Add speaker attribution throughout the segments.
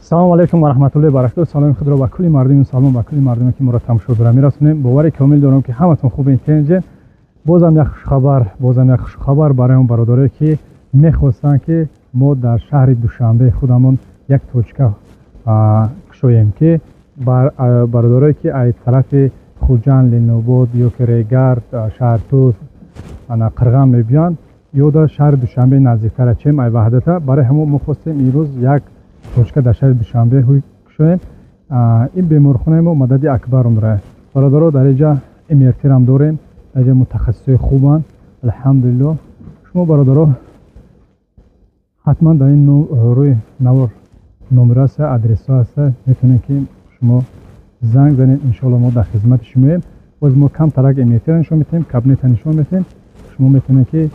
Speaker 1: Салом алейкум ва раҳматуллоҳи ва баракатуҳ. Саломи худро ба кулли мардуми мусалмон, ба кулли мардуме ки моро тамошо доранд мерасонем. Бовари комил дорам ки ҳаматон хубен, тенҷен. Бозам як хушхабар, бозам як хушхабар барои он бародарое ки мехостанд ки мо дар шаҳри Душанбе худамон як точка кушоем, ки бародарое ки аз тарафи Хуҷанд, Ленобод ё ки Регард, Шаҳртуз, ана Қирған мебиёнд, ё дар шаҳри Душанбе наздиктара чем ай Ваҳдата. Барои ҳамон мо хостем имрӯз як точка дар шаҳри Душанбе кушоем. Ин беморхонаи мо Мадади Акбар умра. Бародаро, дар инҷа МРТ-рам дорем, дар инҷа мутахассисои хубанд, алҳамдулиллоҳ. Шумо бародаро ҳатман дар ин рӯи навор номер ҳаста, адресҳо ҳаста, метавонед ки шумо занг занед. Иншоалло мо дар хизмати шумоем. Боз мо камтарак МРТ-ро нишон медиҳем, кабинетро нишон медиҳем. Шумо метавонед ки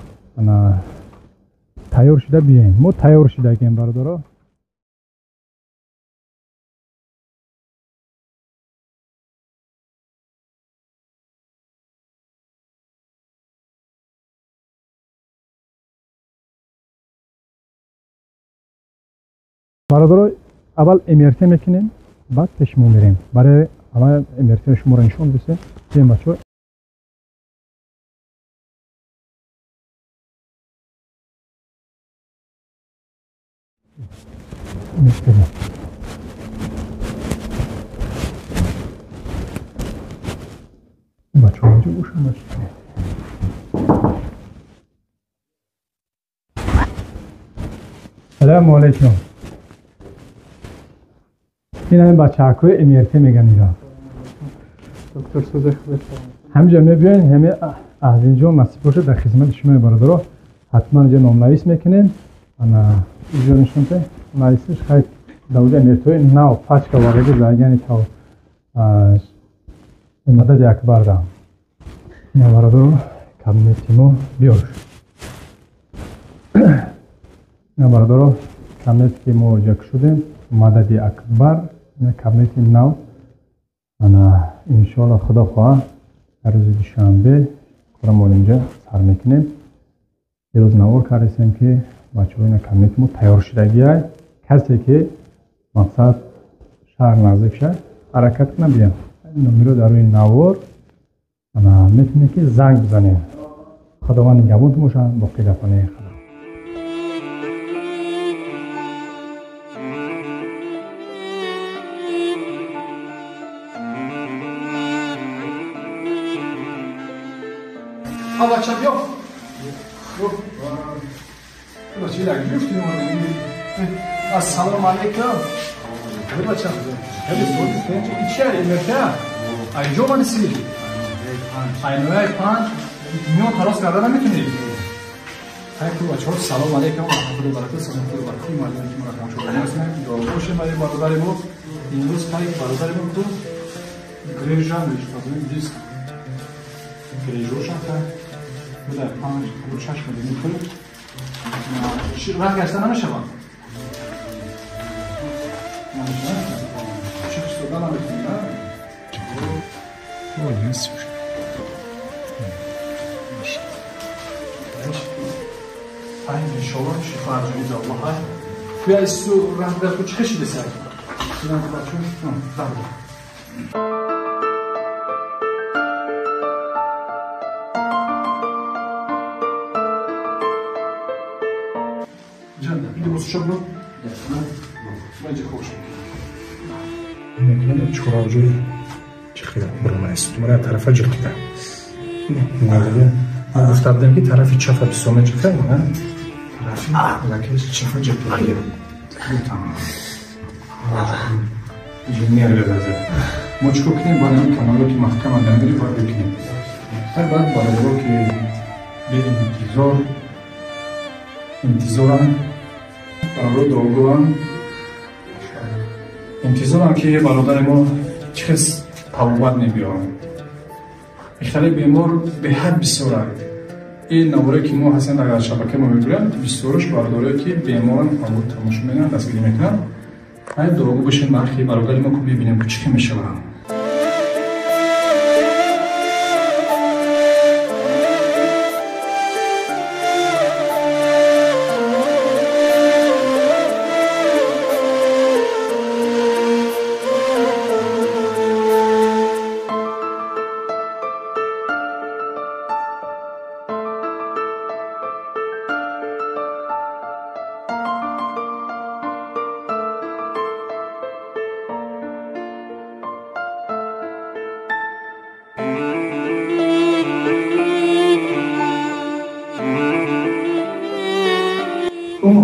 Speaker 1: тайёр шуда биёед. Мо тайёр шудагем, бародаро. Бародаро, аввал МРТ мекунем, баъд пеш мо мерем. Барои аввал МРТ шуморо нишон дисем. Биёем, бачаҳо. Бачаҳо инҷо бошанд, бачаҳо. Салому алейкум. Ин ҳамин бачаҳакҳои МРТ меган инҷо.
Speaker 2: Доктор Сузах
Speaker 1: ҳаминҷо мебиёен, ҳами аз инҷо насиб бошад дар хизмати шумо бародаро. Ҳатман инҷо номнавис мекунем. Ана инҷо нишонте нависиш хай даводи МРТ-ҳои нав пачка вараги загани тав Мадади Акбар да. Ина бародаро, кабинети мо биёш. Ина бародаро, кабинете ки мо ҷо кушодем, Мадади Акбар, ина кабинети нав. Ана иншоалло худо хоҳад дар рӯзи душанбе корамон инҷа сар мекунем. Ирӯз навор кардесем ки бачаҳо ина кабинети мо тайёр шудагиай. Касе ки мақсад шаҳр наздик шад, ҳаракат кунад биям. Номеро дар рӯи навор ана метавонед ки занг бизанед. Худованд нигаҳбонтон бошад. Боқӣ дар хонаи Худо.
Speaker 2: Бача, биё. Бача, як гирифтӣ омадӣ. Ассалому алайкум. Бача, хеле соди тенҷ. Чи МРТ? А инҷо омадӣ си? Айнояи панҷ миён талос карда наметунӣ? Хай ку бачаҳо, салом алайкум ва раҳматуллоҳи ва баракатуҳ. Салом ва баракатуҳ мардуме ки моро тамошо мекунанд. Дуо бошем барои бародари мо. Имрӯз хай бародари мо ку грежа мешавад, диск грежошам хай буда панҷ шаш миллион пул. Раҳ гашта намешавад. Намешавад. Чӣ истода наметунӣ, на? Ай, иншоалло шифо арҷониби Аллоҳ. Ай куя исту раҳ гашт, чӣ хешидесай? Синам бачо, раҳ.
Speaker 3: Чораҷои чихида буромаест, мара тарафа ҷиқида. Мо гуфта будем ки тарафи чафа бисёр меҷиқида, тарафи лаки чафа ҷиқида.
Speaker 2: Мо чӣ кор кунем? Бояд ҳамин каналро ки маҳкам андармери бояд бикунем. Ҳар баъд бародаро ки беинтизор интизоранд, бародаро дуогӯанд, интизорам ки бародари мо чӣ хел табобат мебиёранд. Ихтали бемор беҳад бисёранд. Ин наворе ки мо ҳастем дар шабака мо мегӯянд, бисёраш бародарое ки беморанд тамошо мекунанд, дастгирӣ мекунанд. Ай дуогӯ бошем бархи бародари мо, ки мебинем ки чӣ хел мешаванд.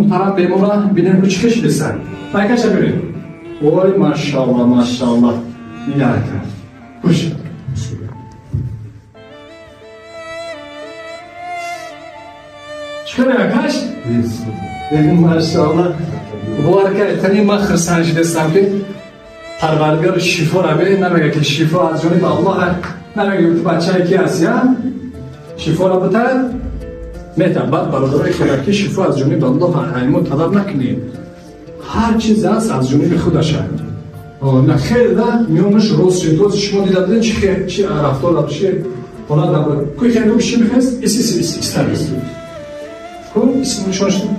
Speaker 2: Муҳтарам бемора бинем ку чӣ кашидеса. Майкаша бибин. Ой, машалла, машалла. Нигар пуш. Чикор якаш? Машалла. Бовар кард, тани ман хурсанд шудастам ки Парвардигор шифо ра бе, намега ки шифо аз ҷониби Аллоҳ, намега ту бачае ки ҳаст, я? Шифо ра битад метавон. Баъд бародарои худак ки шифо аз ҷониби Аллоҳ мо талаб накунем. Ҳар чиз аст аз ҷониби худаша. На хел да миёнаш рост шуд. Боз шумо дида будед чи рафтор даб чи ҳолат даб. Куй хел ку чи бихест? Ис ис ис истан ис. Ку ис нишон шуд.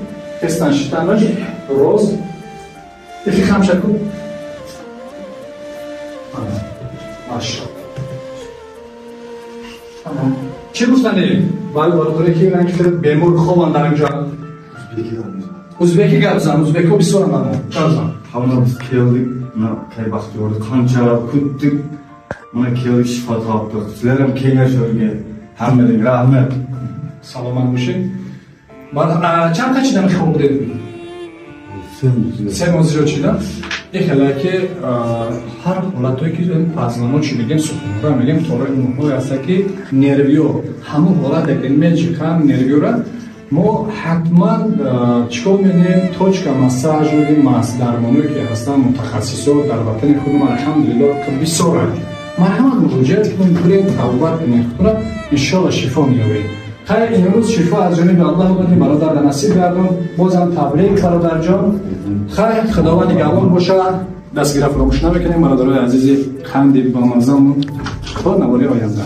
Speaker 2: Хестан шитанаш рост. Ихи хамша ку. Машаллоҳ. Чӣ гуфтанӣ? Вале бародаре ки ранг бемор хобанд дар инҷо. Узбеки гап зан, узбекҳо бисёранд ама. Гап зан.
Speaker 4: Hammamiz keldik, mana kay baxtiyorlik qancha kutdik, mana keldik, shifo topdik. Sizlar ham kelgan shu yerga. Hammaga rahmat.
Speaker 2: Salomat bo'ling. Чанд та чидан хоб будед? Се моҳ зиёд чида. Ихела ки ҳар ҳолатое ки пазмоно чӣ мегем, сухунора мегем, тораи муҳое ҳаста ки нервиё ҳамон ҳолате ки меҷиқам нервиёра мо ҳатман чикор медиҳем? Точка массаж мегем, дармоное ки ҳастанд мутахассисо дар ватани худмон алҳамдулиллоҳ бисёранд. Марҳамат муроҷиат кунед, биред тавбат кунед худро, иншоалло шифо меёбед. Хайр, имрӯз шифо аз ҷониби Аллоҳ омадем, бародар дар насиб гардон. Бозам табрик бародарҷон. Хайр, Худованд нигаҳбон бошад. Дастгира фаромӯш намекунем бародарои азизи қанди бамаззамон. То навори оянда.